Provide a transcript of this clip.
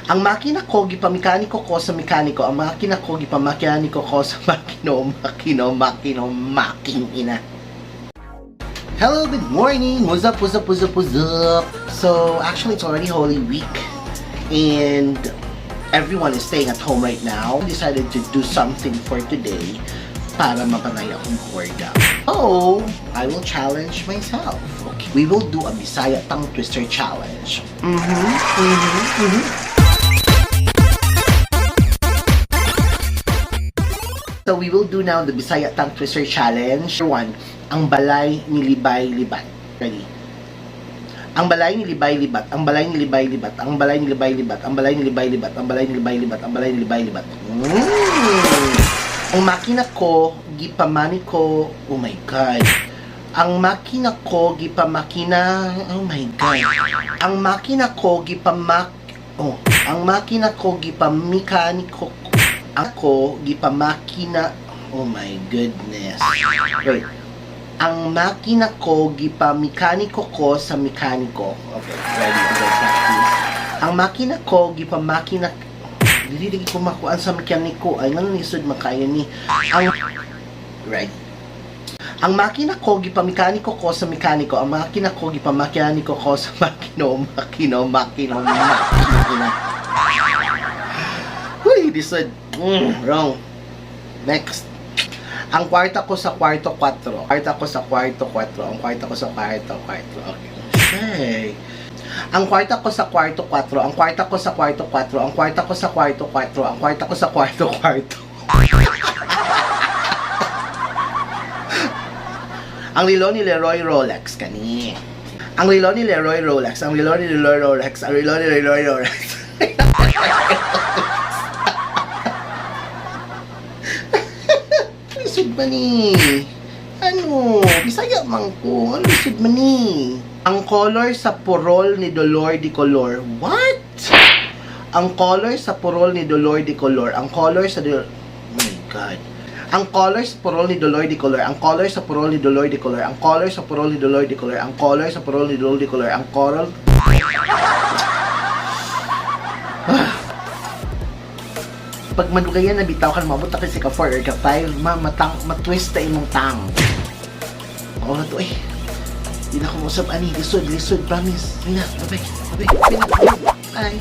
Ang makina ko gipamekaniko ko sa mekaniko. Ang makina ko gipamekaniko ko sa makino, makino, makino, making ina. Hello, good morning. What's up, what's up, what's up, what's up? So, actually, it's already Holy Week and everyone is staying at home right now. I decided to do something for today para mapanay akong boredom. Oh, I will challenge myself. Okay. We will do a Bisaya Tongue Twister Challenge. So we will do now the Bisaya Tongue Twister Challenge. One, ang balay ni Libay Libat. Ready? Ang balay ni Libay Libat, ang balay ni Libay Libat, ang balay ni Libay Libat, ang balay ni Libay Libat, ang balay ni Libay Libat, ang balay ni Libay Libat. Ang makina ko, gipamani ko, oh my God. Ang makina ko, gipamakina, oh my God. Ang makina ko, gipamak, oh, ang makina ko, gipamikaniko, ako, gipamakina, oh my goodness. Wait. Ang makina ko, gipamikaniko ko sa mekaniko. Okay, ready, okay, practice. Ang makina ko, gipamakina, dili lagi ko makuan sa mekaniko. Ay, ngano lisod makaya ni. Ang, right. Ang makina ko, gipamikaniko ko sa mekaniko. Ang makina ko, gipamakaniko ko sa makino, makino, makino, makino. Huy, lisod. Wrong. Next. Ang kwarta ko sa kwarto 4. Kwarta ko sa kwarto 4. Ang kwarta ko sa kwarto 4. Okay. Okay. Ang kwarta ko sa kwarto 4. Ang kwarta ko sa kwarto 4. Ang kwarta ko sa kwarto 4. Ang kwarta ko sa kwarto 4. Ang relo ni Leroy Rolex kani. Ang relo ni Leroy Rolex. Ang relo ni Leroy Rolex. Ang relo ni Leroy Rolex. Lisod man ni. Ano? Bisaya man ko. Ano lisod man ni? Ang color sa purol ni Dolor di Color. What? Ang color sa purol ni Dolor di Color. Ang color sa... Oh my God. Ang color sa purol ni Dolor di Color. Ang color sa purol ni Dolor di Color. Ang color sa purol ni Dolor di Color. Ang color sa purol ni Dolor di Color. Ang coral... Pag madugayan na bitaw kan maabot na kasi ka 4 or ka 5, ma matang matwist ta imong tang. Oo na to eh. Di na ko mausap ani, lisod, lisod, promise. Di na, bye bye, bye bye, bye. Bye.